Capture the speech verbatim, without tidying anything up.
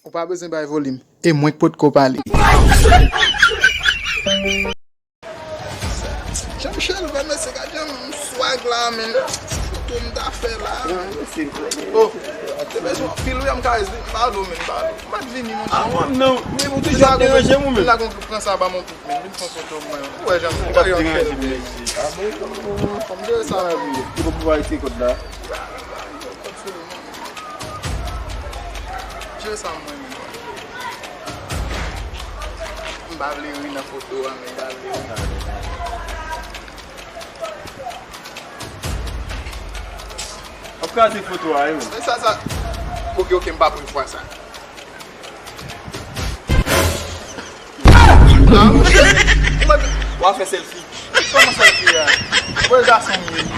Ou pa bezwen bay volim. E mwen k potko pale. Jean Michel, vrè mesye, gad jan m swag la, men. Foto m ta fè la. Oh, te bezwen anpil, wi, m ka res, m pa dlo, men, m pa dlo. M pa t vini, monchè. Ah, mwen, non, men ou toujou ap deranje m, ou menm. M la gon pran sa ba mon pit, men. Vin pran foto mwen. Ou wè jan m, ou wè jan m fè l. Ah, bon, fò m jere sa, wi. Ou pou arete kòd la. Jere sa mwen menm. M pa vle ri nan foto a, men m pa vle ri. W ap kraze foto a, wi. Men sa, sa. Ok, ok, m pa pran fwa sa. Ah, monchè. W ap fè selfie. Kòman selfie a? Bèl gason m ye.